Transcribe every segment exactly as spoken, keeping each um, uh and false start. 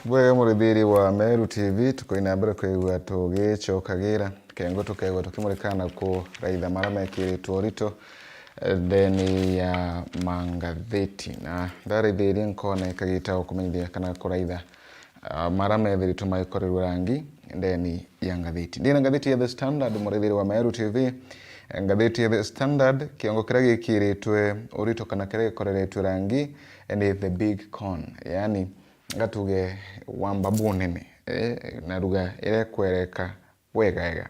Bwega murithiri wa Meru T V, tukoina mbere kwigua tugicokagira kengo, tukegwa tukimurika na kuraitha mara mekiritwe urito, eh, ndeni ya mangatheti. Na ndarithirie nkona ikagita o kumenyithia kana kuraitha, ah, mara methiritwe magikorirwe rangi ndeni ya ngatheti. Ndina ngatheti ya The Standard, murithiri wa Meru T V. Eh, ngatheti ya The Standard, kiongo kiria gikiritwe urito kana kiria gikoreretwe rangi, eh, ni The Big Con, yani gatuge wamba bunene, eh, na ruga iria ikwereka wegawega.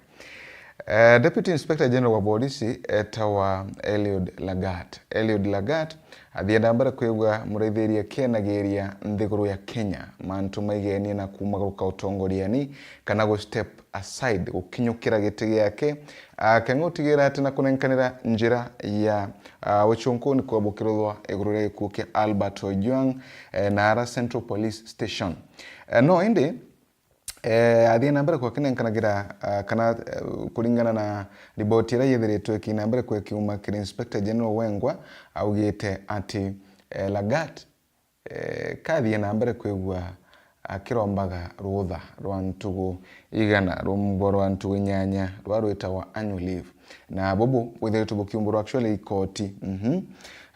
Eh, Deputy Inspector General wa Borisi etawa Eliud Lagat. Eliud Lagat athienda mbere kwigua muraithiria kienagiria nthiguru ya Kenya mantu maigenie na kuuma guka utongoriani kana gu step aside gukinyukira giti giake, akeng'utigira ati na kunenkanira njira ya, ah, uchunkuni kwa bukiruthwa iguru ria gikuo kia Albert Ojwang, eh, na ara Central Police Station. Eh, no indi, eh, athie na mbere kwa kinenkanagira, ah, kana, eh, kuringana na riboti iria yethiritwe ikina mbere kwa kiuma kiri Inspector General Wengwa, augite ati, eh, Lagat, eh, kathie na mbere kwigua akirombaga rutha rwa ntugu igana, rumbo rwa ntugu inyanya, rwa rwitagwa annual leave. Na bubu bwithiritwe bukiumburwa actually ikoti. Mhm.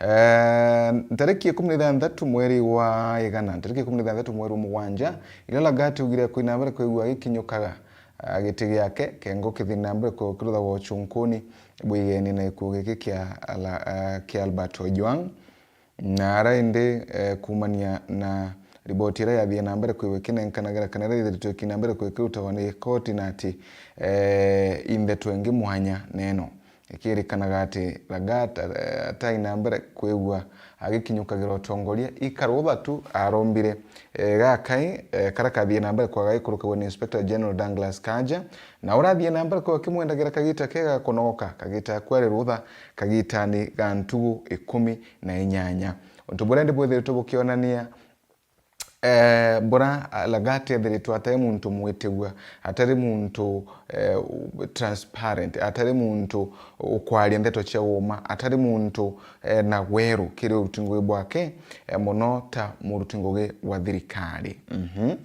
Eh, ntariki ikumi na ithanthatu mweri wa igana, ntariki ikumi na ithanthatu mweri wa mugwanja, iria Lagat augire kwina mbere kwigua gikinyukaga, ah, giti giake, kengo kithina mbere kwa kirutha wa uchunkuni bwigeni na gikuo giki kia Ala-, ah, kia Albert Ojwang. Na ara indi, eh, kuumania na riboti iria yathie na mbere kwigua ikinenkanagira kana iria ithiritwe ikina mbere kwigua ikirutagwa ni koti na ati, eh, intheto ingi mwanya neno. Ikirikanaga ati Lagat, eh, atai na mbere kwigua agikinyukagira utongoria, ikarutha tu arombire, eh, gakai, eh, karia kathie na mbere kwaga ikurukagwa ni Inspector General Douglas Kanja, na urathie na mbere kwigua akimwendagira kagita kega kunogoka, kagita kwari rutha, kagitani ga ntugu ikumi na inyanya. Untu buria ndi bwithiritwe bukionania, eh, bura, ah, Lagat ethiritwe atari muntu mwitigua, atari muntu, eh, u-, transparent, atari muntu ukwaria ndeto cia uma, atari muntu, eh, na gweru kiri uruti ngugi bwake, eh, muno ta muruti ngugi wa thirikari. Mhm.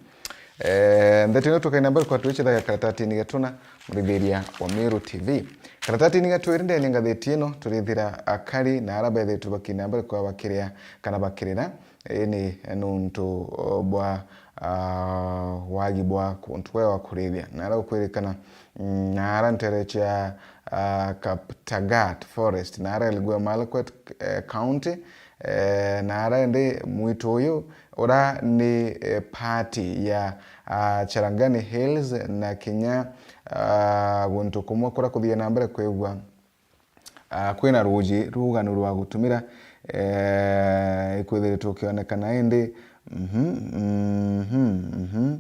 Eh, ndeto ino tukaina mbere kwa twicithagia karatatini gatuna, murithiria wa Meru T V. Karatatini ga twiri ndeni ngatheti ino, turithira akari na ara bethiritwe bakina mbere kwa bakiria kana bakirira, ini nuntu, o, bwa, ah, wagi bwa kuntu kwega wa kurithia. Na ara ukwirikana, mm, na ara ntere cia, ah, Kaptagat Forest, na ara Elgeyo Marakwet, eh, County, eh, na ara indi mwitu uyu, ura ni, eh, part ya, ah, Charangani Hills na kinya, ah, guntu kumwe kuria kuthie na mbere kwigua, ah, kwina ruuji ruganu rwa gutumira, eh, ikwithiritwe ukionekana indi, mhm, mhm, mhm.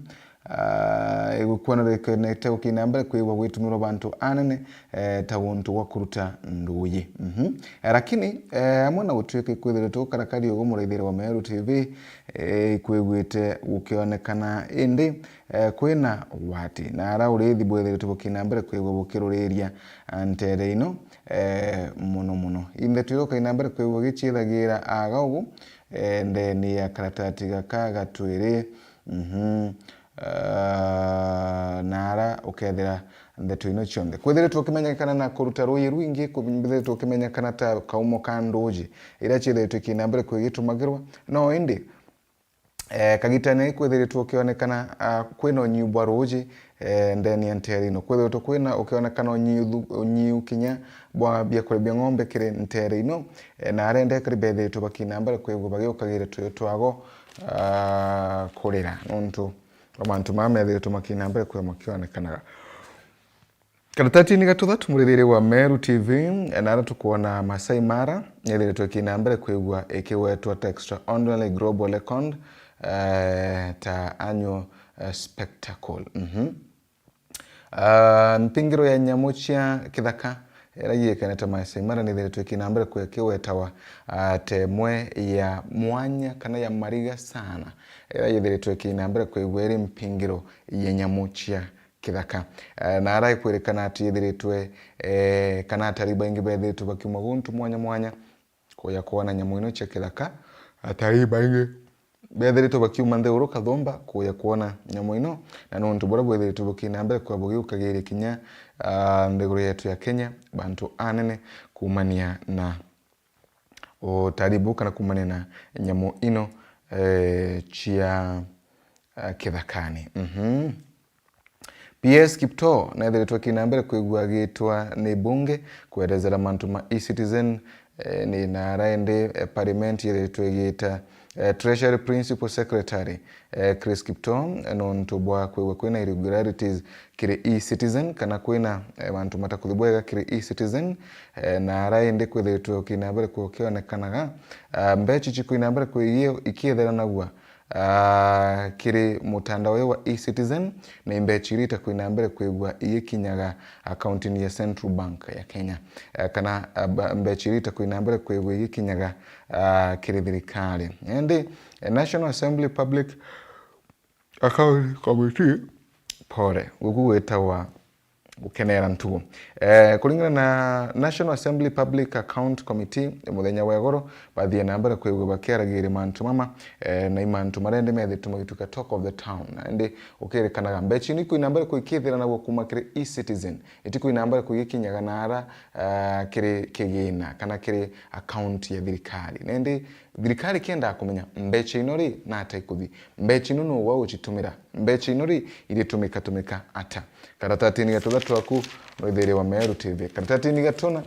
Ah, igukwana rikenete gukina mbere kwigua gwitumirwa bantu anene, eh, ta guntu gwa kuruta nduuji. Mhm. Eh, lakini, eh, amwe na gutuika ikwithiritwe ukarakari ugu muraithiri wa Meru T V, eh, ikwiguite gukionekana indi, eh, kwina wati. Na ara urithi bwithiritwe bukina mbere kwigua bukiruriria, ah, ntere ino, eh, muno muno. Inthetu iria ukaina mbere kwigua giciithagira aga ugu, eh, ndeni ya karatati gaka gatwiri, mhm, ah, na ara ukethira ndeto ino cionthe. Kwithiritwe ukimenyekana na kuruta ruuji rwingi, kwithiritwe ukimenyekana ta kaumo ka nduuji, iria ciithiritwe ikina mbere kwigitumagirwa. No indi, eh, kagitene kwithiritwe ukionekana, ah, kwina unyiu bwa ruuji, eh, ndeni ya ntere ino. Kwithiritwe kwina ukionekana unyiu thu-, unyiu kinya bwa biakuria bia ng'ombe kiri ntere ino, eh, na arenda ekari bethiritwe bakina mbere kwigua bagiukagira tuyo twago, ah, kurira. Nontu mantu maya methiritwe makina mbere kwigua makionekanaga. Karatatini gatuthatu murithiri wa Meru T V, na ara tukwona Masai Mara, yethiritwe ikina mbere kwigua ikigwetwa ta extraordinary global record, eh, ta annual, eh, spectacle. Mhm. Ah, mpingiro ya nyamu cia kithaka, iria yiikanite Masai Mara, nithiritwe ikina mbere kwigua ikigwetawa, ah, ta imwe ya mwanya kana ya mariga sana, iria yithiritwe ikina mbere kwigua iri mpingiro ya nyamu cia kithaka. Eh, na ara ikwirikana ati yithiritwe, eh, kana atari baingi bethiritwe bakiuma guntu mwanya mwanya kuja kwona nyamu ino cia kithaka. Atari baingi bethiritwe bakiuma nthiguru kathumba kuja kwona nyamu ino, na nontu buria bwithiritwe bukiina mbere kwa bugiukagiria kinya, ah, nthiguru yetu ya Kenya, bantu anene kuumania na utari buu kana kuumania na nyamu ino, eh, cia, ah, kithakani. Mhm. P S Kiptoo neethiritwe akiina mbere kwigua agiitwa ni bunge kwerezera mantu ma e-Citizen, eh, ni na ara indi, eh, parliament yeethiritwe igiita, eh, Treasury Principal Secretary, eh, Chris Kiptoo, eh, nontu bwa kwigua kwina irregularities kiri e-Citizen kana kwina, eh, mantu matakuthi bwega kiri e-Citizen, eh, na ara indi kwithiritwe ukiina mbere kwigua kionekanaga, ah, mbechi chikwina mbere kwigua ikiethiranagua ah, kiri mutandao uyu wa e-Citizen, na imbechi iria itakwina mbere kwigua igikinyaga akaunti-ini ya Central Bank ya Kenya, eh, kana, ah, ba-, mbechi iria itakwina mbere kwigua igikinyaga, ah, kiri thirikari. Indi, eh, National Assembly Public Account Committee, pole, guku gwitagwa gukenera ntugu. Eh, kuringana na National Assembly Public Account Committee, muthenya wa igoro, bathie na mbere kwigua bakiaragiria mantu mama, eh, na i mantu maria indi methitwe magituika talk of the town. Na indi ukirikanaga mbechi ni kwina mbere kwikithiranagua kuma kiri e-Citizen, itikwina mbere kwigikinyaga na ara, eh, kiri kigina kana kiri account ya thirikari. Na indi thirikari kiendaa kumenya mbechi ino ri nata ikuthi, mbechi ino nuu wa ucitumira, mbechi ino ri iritumika tumika ata. Karatatini ga tuthatu aku, mwithiri wa Meru T V. Karatatini ga tuna,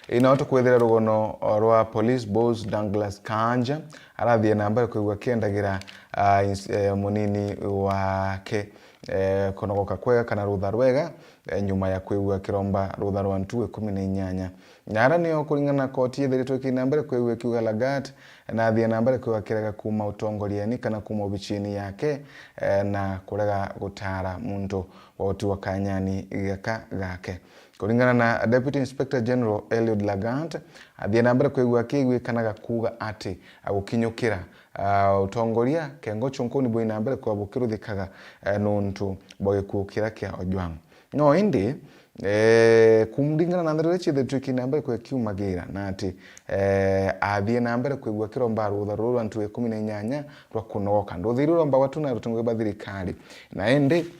ino tukwithira rugono rwa police boss Douglas Kanja, arathie na mbere kwigua akiendagira, ah, ins-, eh, munini wake, eh, kunogoka kwega kana rutha rwega, eh, nyuma ya kwigua akiromba rutha rwa ntugu ikumi na inyanya. Na ara nio kuringana na koti ithiritwe ikiina mbere kwigua ikiuga Lagat, na athie na mbere kwigua akirega kuuma utongorieni kana kuuma obichini yake, eh, na kurega gutara muntu wa utigwa kanyani gaka gake. Kuringana na Deputy Inspector General Eliud Lagat, athie na mbere kwigua akiguikanaga kuuga ati agukinyukira, ah, utongoria, kengo chunkuni bwina mbere kwa bukiruthikaga, eh, nuntu bwa gikuu kiria kia Ojwang. No indi, eh, kuringana na ndeto iria ciithiritwe ikiina mbere kwa ikiumagira, na ati, eh, athie na mbere kwigua akiromba rutha ruru rwa ntugu ikumi na inyanya rwa kunogoka. Nduthi iria irombagwa tu na rutungu rwa thirikari. Na indi,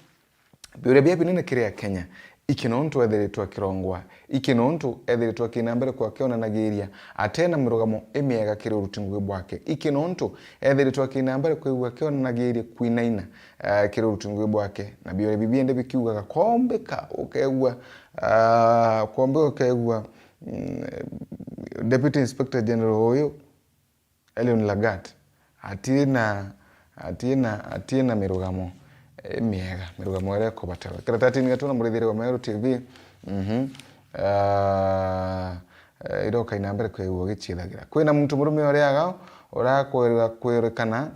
biuria bia binene kiri Akenya, iki nontu ethiritwe akirongwa, iki nontu ethiritwe akiina mbere kwa akionanagiria atena mirugamo imiega kiri uruti ngugi bwake, iki nontu ethiritwe akiina mbere kwigua akionanagiria kwinaina, eh, kiri uruti ngugi bwake, na biuria bibi indi bikiugaga, kombika ukegua, ah, kombika ukegua, mm, Deputy Inspector General uyu, Eliud Lagat, atina, atina, atina mirugamo, eh, miega, mirugamo iria ikubatarwa. Karatatini ga tuna, murithiri wa Meru T V, mhm, ah, eh, iroka ina mbere kwigua ugichiithagira. Kwina muntu murume uria agao urakwirwa kwirikana,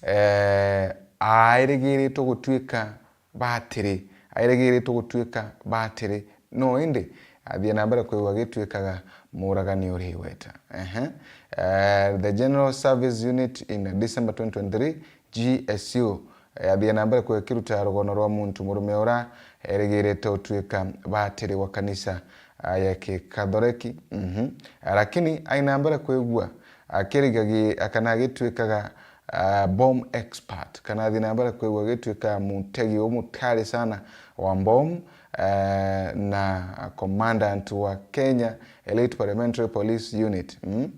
eh, airigiritwe gutuika batiri, airigiritwe gutuika batiri, no indi athie na mbere kwigua agituikaga muragani uri igweta. Ehe. Eh, the General Service Unit in December twenty twenty-three, G S U, eh, athie na mbere kwigua akiruta rugono rwa muntu murume ura erigirite gutuika batiri wa kanisa, ah, ya Kikathoreki. Mhm. Lakini aina mbere kwigua akirigagi-, kana agituikaga ah, bomb expert, kana athie na mbere kwigua agituika mutegi umutari sana wa bomb, eh, na commandant wa Kenya Elite Parliamentary Police Unit. Mm?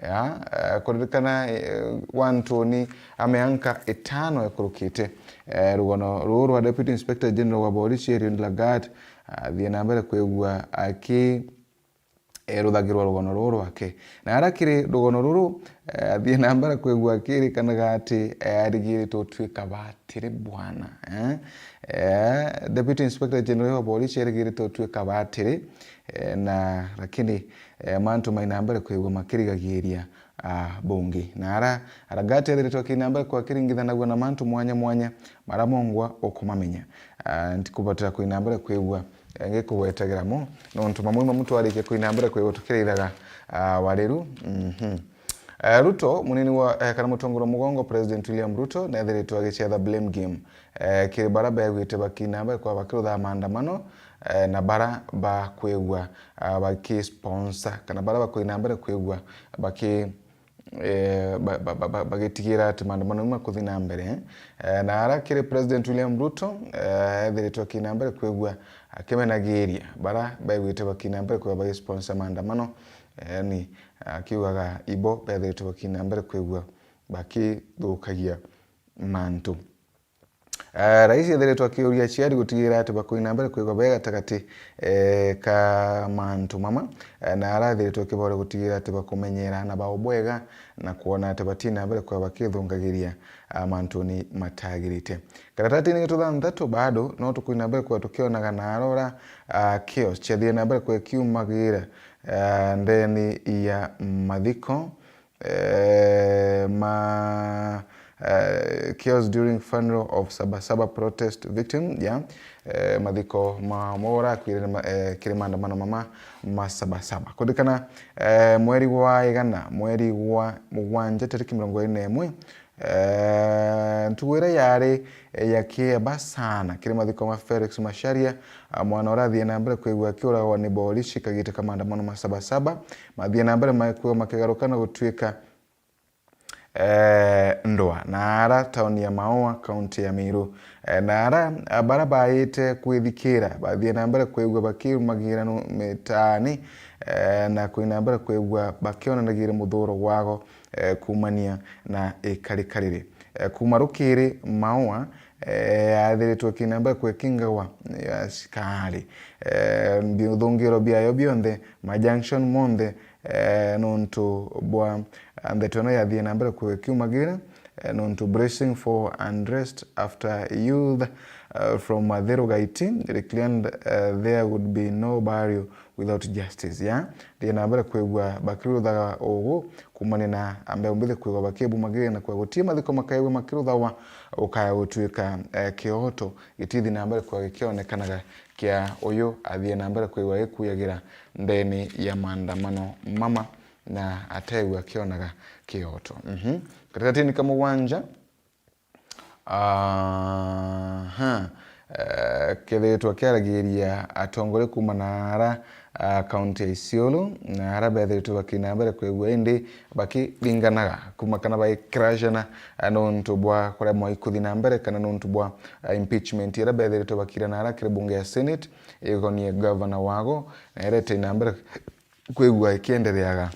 Ya, eh, kuririkana, eh, wantuni a mianka itano ikurukite, eh, rugono ruru rwa Deputy Inspector General wa Borisi Eliud Lagat, athie na mbere kwigua aki eruthagirwa rugono ruru rwake. Na ara kiri rugono ruru, eh, athie na mbere kwigua akirikanaga ati, eh, arigiritwe utuika batiri bwana, eh? Eh, Deputy Inspector General wa Borisi arigiritwe utuika batiri, eh, na lakini, eh, mantu mai na mbere kwigua makirigagiria, ah, bungi. Na ara, ara Lagat ethiritwe akiina mbere kwa akiringithanagua na mantu mwanya mwanya mara mongwa ukumamenya. Ah, ntikubatira kuina mbere kwigua ngikugwetagira mo, nontu mamwe ma muntu arikia kuina mbere kwigua tukirithaga, ah, wariru. Mhm. Eh, Ruto, munini wa, eh, kana mutongoria wa mugongo, President William Ruto, nethiritwe agicetha blame game, eh, kiri bara begwite bakina mbere kwa bakirutha maandamano, eh, na bara bakwigua, ah, bakisponsor, kana bara bakwina mbere kwigua baki- eh, ba-, ba-, ba-, ba-, bagitigira ati maandamano mau makuthi na mbere, eh, na ara kiri President William Ruto, eh, ethiritwe akina mbere kwigua akimenagiria bara baigwite bakina mbere kwigua bagisponsor maandamano, eh, yani akiugaga ibo bethiritwe bakina mbere kwigua bakithukagia mantu. Eh, Rais ethiritwe akiuria aciari gutigira ati bakuina mbere kwigwa be gatagati, eh, ka mantu mama, eh, na arathiritwe akiboria gutigira ati bakumenyera aana bao bwega na kwona ati batina mbere kwigwa bakithungagiria, ah, mantuni matagirite. Karatatini gitu thanthatu bado no tukuina mbere kwigwa tukionaga na arora, ah, chaos ciathire na mbere kwigwa kiumagira, ah, ndeni ya mathiko, eh, ma, eh, chaos during funeral of Saba Saba protest victim, yeah. Eh, mathiko ma mwa urakwire ni ma-, eh, kiri maandamano mama ma Saba Saba. Kuririkana, eh, mweri wa igana, mweri wa mugwanja, tariki mirongo iri na imwe, eh, ntugu iria yari, eh, ya kieba sana kiri mathiko ma Felix Macharia, ah, mwana uria athie na mbere kwigua akiuragwa ni borisi kagite ka maandamano ma Saba Saba, mathie na mbere makwigua makigaruka na gutuika, eh, ndwa na ara tauni ya Maua, kaunti ya Meru. Eh, na ara, ah, bara baite kwithikira bathie na mbere kwigua bakiumagira nu-, mitaani, eh, na kuina mbere kwigua bakionanagira muthuro wago, eh, kumania na ikarikariri. Eh, kuma rukiri Maua, eh, athiritwe kina mbere kwikingagwa ni asikari. Eh, bithungiro biayo bionthe, ma junction monthe, eh, nontu bwa, ah, ndeto ino yathie na mbere kwikiumagira, eh, nontu bracing for unrest after youth, eh, from Mathiru Gaiti declared, eh, there would be no burial without justice, ya. Thie na mbere kwigua bakiruthaga ugu kumania na mbeu mbithi kwigua bakibumagiria na kwigua guti mathiko makaigua makiruthagwa ukaya gutuika, eh, kioto gitithi na mbere kwigua gikionekanaga kia uyu athie na mbere kwigua gikuyagira ndeni ya maandamano mama na ategua akionaga kioto. Mhm. Karatatini ka mugwanja, aha, eh, kethiritwe kiaragiria atongoria kuma na ara, ah, kaunti ya Isiolo, na ara bethiritwe bakina mbere kwigua indi bakithinganaga kuma kana baicrashana, ah, nontu bwa kuremwa ikuthi na mbere kana nontu bwa, ah, impeachment iria bethiritwe bakira na ara kiri bunge ya Senate igonie gavana wago, na irete na mbere kwigua ikiendereaga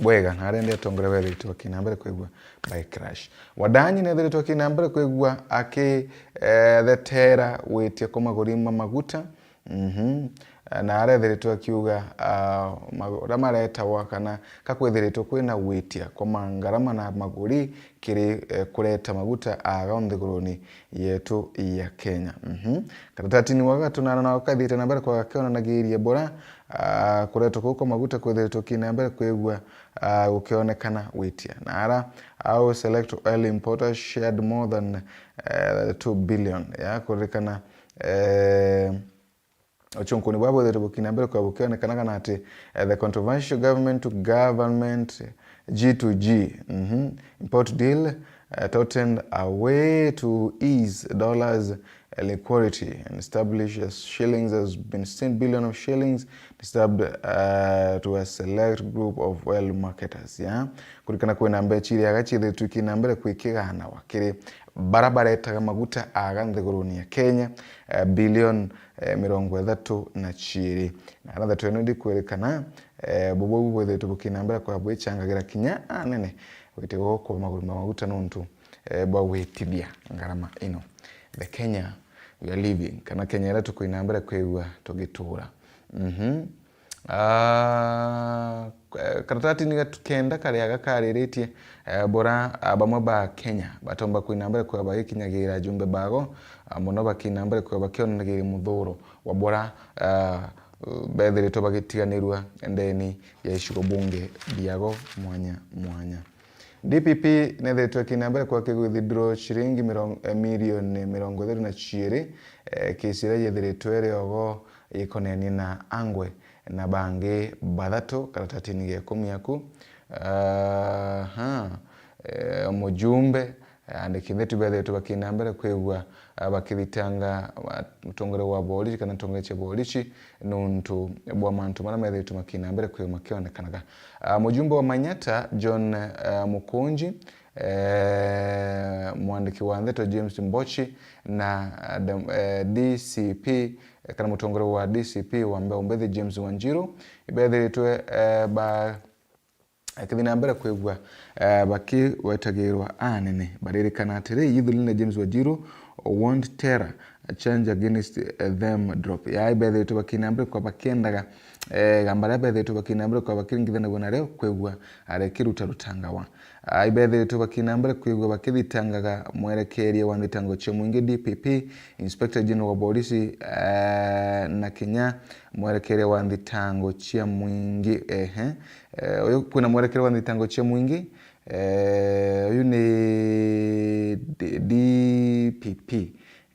bwega, na aria ndi atongoria bethiritwe bakina mbere kwigua by crash. Wadanyi nethiritwe akina mbere kwigua aki, eh, thetera gwitia kwa maguri ma maguta. Mhm. Na arethiritwe akiuga, ah, ma-, uria maretawa kana ka kwithiritwe kwina gwitia kwa mangarama na maguri kiri, eh, kureta maguta aga nthiguruni yetu ya Kenya. Mhm. Karatatini wa gatatu na nako kathiite na mbere kwa gakionanagiria bura, ah, kuretwa kuu kwa maguta kwithiritwe kina mbere kwigua, ah, gukionekana gwitia. Na ara au select oil importers shared more than, eh, two billion. Ya, kuririkana, eh, uchunkuni bwa bwithiritwe bukina mbere kwa bukionekanaga na ati, eh, the controversial government to government G to G, mhm, import deal, uh, threatened a way to ease dollars liquidity and establish as shillings has been seen billion of shillings disturbed, uh, to a select group of oil marketers, yeah. Kurikana kwina mbecha iria aga ciithiritwe ikina mbere kwikiganawa kiri bara baretaga maguta aga nthiguruni ya Kenya, uh, billion, uh, mirongo ithatu na ciiri. Na ara ndeto ino ndikwirikana, eh, bubu bwithiritwe bukina mbere kwa bwichangagira kinya anene gwite gukwa maguru ma maguta nontu, eh, bwa gwitithia ngarama ino. The Kenya we are living, kana Kenya iria tukwina mbere kwigua tugitura. Mhm. Ah, eh, karatatini gatu kenda karia gakariritie, eh, bura, ah, bamwe ba Kenya batomba kwina mbere kwa bagikinyagira ajumbe bago, ah, muno bakina mbere kwa bakionanagiria muthuro wa bura, ah, bethiritwe bagitiganirua ndeni ya icigo bunge biago mwanya mwanya. D P P nethiritwe ikina mbere kwa kigwithidro ciringi mirongo, eh, milioni mirongo ithatu na ciiri, eh, kesi iria yethiritwe iri ogo ikonenie na angwe na bangi bathatu karatatini ga ikumi aku. Aha, eh, mujumbe Aandiki ndeto bethiritwe bakina mbere kwigua, ah, bakithitanga, ah, mutongoria wa borisi kana ntongeria cia borisi nuntu bwa mantu maria methiritwe makina mbere kwigua makionekanaga. Ah, mujumbe wa Manyata John, ah, Mukunji, eh, mwandiki wa ndeto James Mbochi na, ah, dem-, eh, D C P, eh, kana mutongoria wa D C P wa Mbeu Mbithi James Wanjiru, ibethiritwe, eh, ba-, akithii na mbere kwigua, eh, bakiwetagirwa anene. Baririkana atiri, Youth Leader James Wanjiru warned terror, a charge against, eh, them drop. Yaani, bethiritwe bakina mbere kwa bakiendaga, eh, igamba riria bethiritwe bakina mbere kwa bakiringithanagua nario kwigua arikiruta rutangawa. Ah, ibethiritwe bakina mbere kwigua bakithitangaga mwerekeria wa thitango cia mwingi D P P, Inspector General wa Borisi, eh, na kinya mwerekeria wa thitango cia mwingi, ehe. Eh, uyu kwina mwerekeria wa thitango cia mwingi, eh, uyu ni D-, D P P,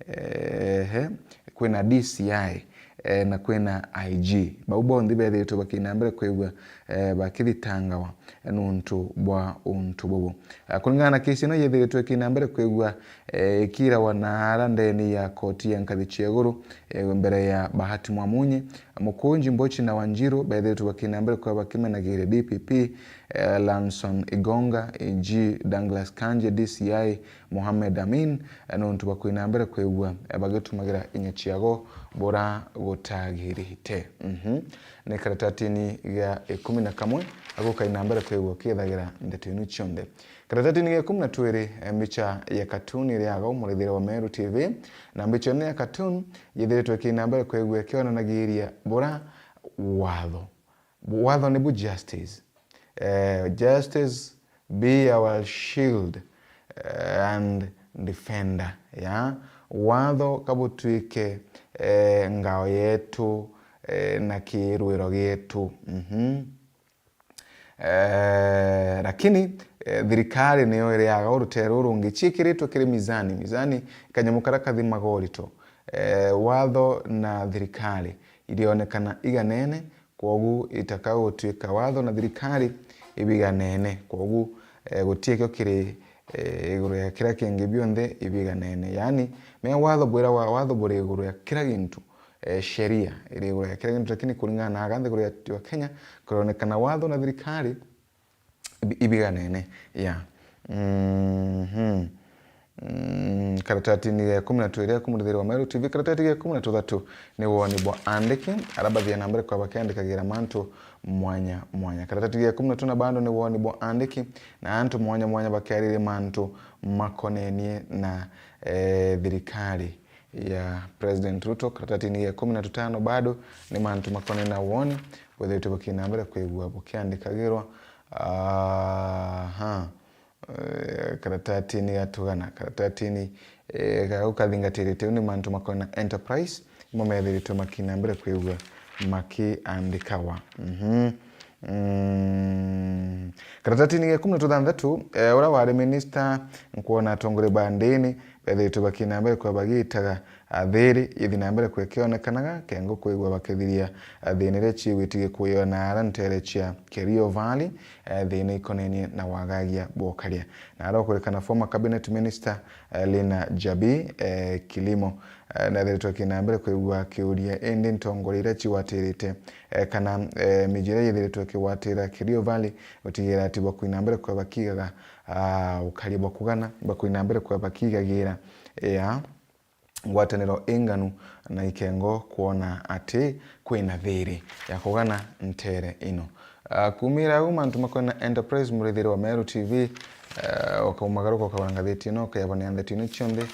ehe, kwina D C I, eh, na kwina I G. Bau bonthe bethiritwe bakina mbere kwigua, eh, bakithitangawa nuntu bwa untu bubu. Eh, kuringana na kesi ino yethiritwe ikina mbere kwigua, eh, ikirawa na ara ndeni ya koti ya nkathi cia iguru, eh, mbere ya Bahati Mwamunyi, Mukunji, Mbochi na Wanjiru bethiritwe bakina mbere kwigua bakimenagiria D P P, eh, Lanson Igonga, A G Douglas Kanje, D C I Mohamed Amin, eh, nuntu bwa kwina mbere kwigua, eh, bagitumagira inya ciago bura gutagirite. Mhm. Ni karatatini ga ikumi na kamwe, agukaina mbere kwigua kiethagira ndeto inu cionthe. Karatatini ga ikumi na twiri, eh, mbicha ya katuni iri agau murithire wa Meru T V, na mbicha ino ya katuni yethiritwe ikina mbere kwigua ikionanagiria bura watho. Watho nibu justice. Eh, justice be our shield, eh, and defender, ya. Watho kabutwike, eh, ngao yetu, eh, na kirwiro gietu. Mhm. Eh, lakini, eh, thirikari niyo iriaga urute ruru rungi ciikiritwe kiri mizani. Mizani, kanyamu karia kathimagwa urito. Eh, watho na thirikari irionekana iganene, kwogu itaka gutwika watho na thirikari ibiganene. Kwogu, eh, guti kio kiri, eh, iguru ya kiria kingi, bionthe ibiganene. Yaani, me watho bwira wa watho buri iguru ya kira gintu, eh, sheria iri iguru ya kira gintu, lakini kuringana na aga nthiguru ya, ya Kenya, kuronekana watho na thirikari ibi-, ibiganene. Ya. Mhm. Mm, karatatini ga ikumi na twiri aku murithiri wa Meru T V, karatati ga ikumi na tuthatu ni woni bwa andiki, aria bathia na mbere kwa bakiandikagira mantu mwanya mwanya. Karatati ga ikumi na tuna bado ni woni bwa andiki, na antu mwanya mwanya bakiariria mantu makonenie na, eh, thirikari ya President Ruto. Karatatini ga ikumi na tutano bado ni mantu makonenie na woni, bwithiritwe bukina mbere kwigua bukiandikagirwa. Aha. Eh, karatatini ga tugana, karatatini, eh, gau kathingatirite u ni mantu makonena enterprise, mo methiritwe makina mbere kwigua makiandikawa. Mhm. Mm. Karatatini ga ikumi na tuthanthatu, eh, uria wari minister nkwona atongoria ba ndini bethiritwe bakina mbere kwa bagitaga athiri ithi na mbere kwekionekanaga kengo kwigua bakithiria, ah, thina iria ciigwiti gikuyu na ara ntere cia Kerio Valley, eh, thina ikonenie na wagagia bwa ukaria. Na ara ukurikana former cabinet minister, eh, Lina Jabi, eh, Kilimo, eh, nethiritwe akina mbere kwigua akiuria indi ntongoria iria cigwatirite, eh, kana, eh, miji iria yithiritwe ikigwatira Kerio Valley gutigira ati bakwina mbere kwa bakigaga, ah, ukari bwa kugana, bakwina mbere kwa bakigagira, eh, ngwataniro inganu na ikengo kwona ati kwina thiri ya kugana ntere ino. Ah, kumira au mantu makwena enterprise murithiri wa Meru T V, eh, ukaumagaruka ukagura ngathiti ino, ukayabonea ndeto ino cionthe,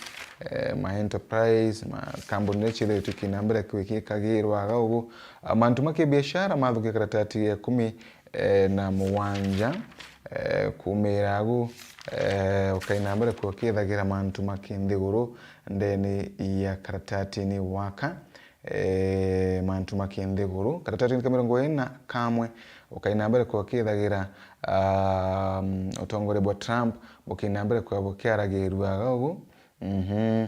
eh, ma enterprise, ma kambuni iria ciithiritwe ikina mbere kwikikagirwa aga ugu. Ah, mantu ma kibiashara mathukia karatati ya ikumi eh, na mugwanja, eh, kumira agu, eh, ukaina mbere kwa ukithagira mantu ma kinthiguru ndeni ya karatatini waka, eh, mantu ma kinthiguru. Karatatini ka mirongo iri na kamwe, ukaina mbere kwa ukithagira, um, utongoria bwa Trump, bukaina mbere kwa bukiaragirua aga ugu. Mhm.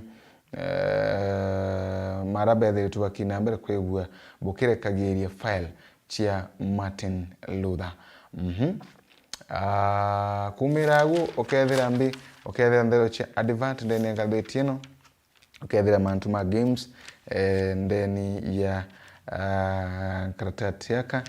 Eh, mara bethiritwe bakina mbere kwigua bukirekagiria file cia Martin Luther. Mhm. Ah, kumira agu, ukethira mbi, ukethira nthero cia advert ndene ya ngatheti ino, ukethira mantu ma games, eh, ndeni ya, ah, karatati aka,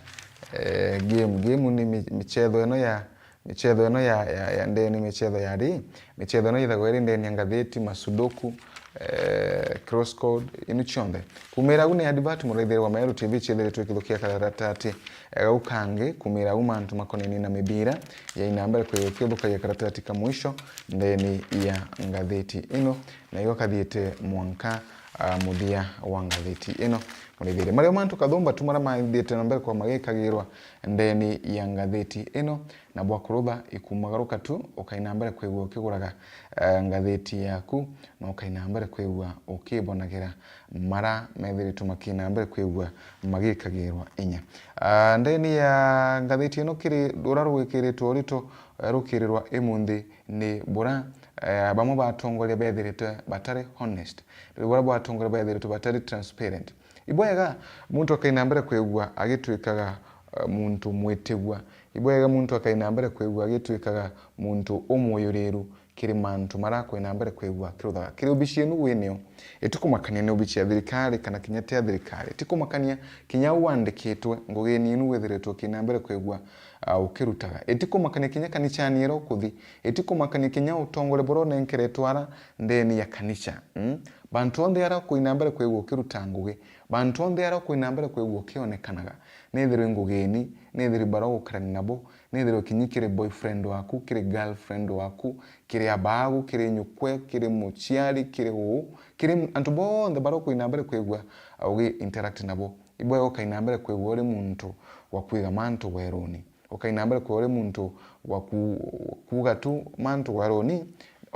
eh, game, game ni mi-, michetho ino ya, michetho ino ya, ya, ya ndeni, michetho ya ri, michetho ino ithagwa iri ndeni ya ngatheti, masudoku, eh, crosscode, inu cionthe. Kumira agu ni advert, muraithirwa Meru T V chiethiritwe kithukia karatati, eh, gau kangi, kumira agu mantu makonenie na mibira, ya inambere kwithirwa kithukagia karatati ka mwisho ndeni ya ngatheti ino, na igo kathiite mwanka, ah, muthia wa ngatheti ino. Muraithire mario mantu kathumba tu maria mathiite na mbere kwa magikagirwa ndeni ya ngatheti ino, na bwa kurutha ikumagaruka tu, ukaina mbere kwigua ukiguraga, eh, ngatheti yaku, na ukaina mbere kwigua ukibonagira mara methiritwe makina mbere kwigua magikagirwa inya. Ah, ndeni ya ngatheti ino kiri rura rwikiritwe urito, eh, rukirirwa imunthi ni bura, eh, bamwe ba atongoria bethiritwe batari honest. Ni bura bwa atongoria bethiritwe batari transparent. Ibwega muntu akaina mbere kwigua agitwikaga, eh, muntu mwitigua. Ibwega muntu akaina mbere kwigua agitwikaga muntu umuyuriru kiri mantu mara akwina mbere kwigua akiruthaga. Kiri obici inu winio, itikumakania ni obici ya thirikari kana kinya ti ya thirikari. Itikumakania kinya u wandikitwe ngugini inu withiritwe ukina mbere kwigua, ah, ukirutaga. Itikumakania kinya kanicani ira ukuthi. Itikumakania kinya utongore buria unenkeretwe ara ndeni ya kanica. Mm? Bantu onthe ara ukwina mbere kwigua ukiruta ngugi, bantu onthe ara ukwina mbere kwigua ukionekanaga, nethirwe ngugini, nethirwe bara ugukarania nabo, nethirwe kinya kiri boyfriend waku, kiri girlfriend waku, kiri abaagu, kiri nyukwe, kiri muciari, kiri uu, kiri m-, antu bonthe bara ukwina mbere kwigua ugi interact nabo. Ibwega ukaina mbere kwigua uri muntu wa kwiga mantu weruni. Ukaina mbere kwigua uri muntu wa ku-, kuuga tu mantu weruni,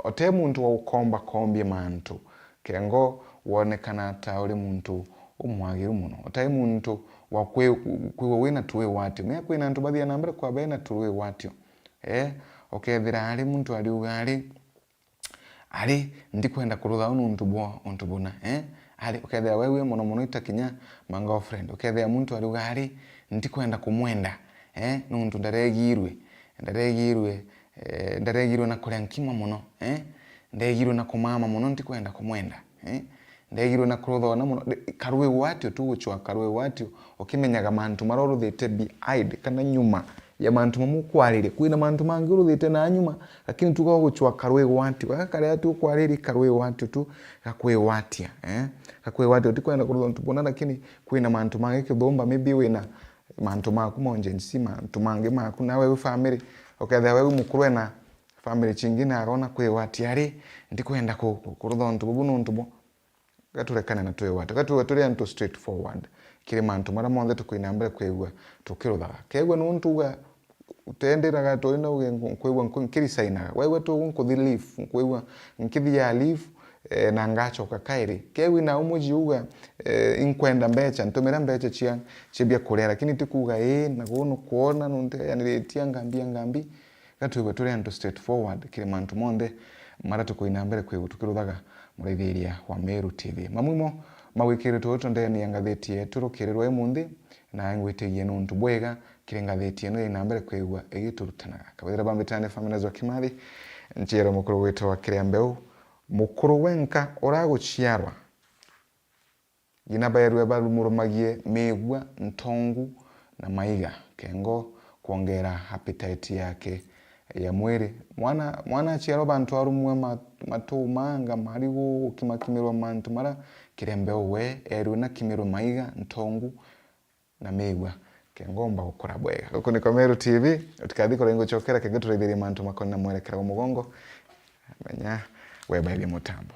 uti muntu wa ukomba kombia mantu. Kengo wonekana ta uri muntu umwagiru mono. Utai muntu wa kwi-, kwigua wina tuwigwatio. Menya kwina antu bathia na mbere kwa bena tuwigwatio. Eh, ukethira ari muntu ariuga ari, ari, ndikwenda kurutha u nuntu bwa untu buna, eh? Ari, ukethira wewe mono mono ita kinya ma girlfriend. Ukethira muntu ariuga ari, ndikwenda kumwenda, eh? Nuntu ndaregirwe, ndaregirwe, eh, ndaregirwe na kuria nkima mono, eh? Ndegirwe na kumama mono, ndikwenda kumwenda, eh? Ndegirwe na kuruthona mono. Nde-, karwigwatio tu gucwa karwigwatio, ukimenyaga mantu maria uruthite behind kana nyuma ya mantu mamwe ukwariria. Kwina mantu mangi uruthite na nyuma, lakini tuga ugucwa karwigwatio. Gaka karia tu ukwariria karwigwatio tu gakwigwatia, eh? Gakwigwatia, utikwenda kurutha untu buna, lakini kwina mantu mangi kithumba, maybe wina mantu maku ma urgency, mantu mangi maku nawe wi family. Ukethira we wi mukuru ena family chingi na arona kwigwatia ari, ndikwenda ku-, ku-, kurutha untu bubu nuntu bu-, gaturekane na twigwate. Gatwigwe turi antu straightforward kiri mantu maria monthe tukwina mbere kwigua tukiruthaga. Kegua nuntu uga utenderaga turi na uge nku-, nkwigua nku-, nkirisainaga. Waigua tu nkuthi leave, nkwigua nkithi ya leave, eh, na ngacoka kairi. Kegua na umuji uga, eh, inkwenda mbecha, ntumira mbecha cia, cia bia kuria, lakini ti kuuga ii, na guu nukwona nunteyaniritie ngambi ya ngambi. Gatwigwe turi antu straightforward kiri mantu monthe maria tukwina mbere kwigua tukiruthaga muraithiria wa Meru T V. Mamwe mo magwikiritwe utu ndeni ya ngatheti yetu rukirirwa imunthi, na ngwitigie nuntu bwega kiri ngatheti ino ina mbere kwigua igiturutanaga. Kabithira bambitane Famina Zwa Kimathi, nchiero mukuru gwitwa Kiria Mbeu, mukuru wenka uraguciarwa. Ngina baerue barumurumagie migua, ntongu na maiga, kengo kwongera appetite yake ya mwiri. Mwana, mwana aciarwa bantu arumwe ma-, matu, manga, marigu, gukimakimirwa mantu mara Kiria Mbeu we erue na kimirwe maiga, ntongu na migua, kengo omba gukura bwega. Guku niko Meru T V, utikathi kurenga ucokera kengo turaithirie mantu makoni na mwerekera wa mugongo. Menya webaithie mutambo.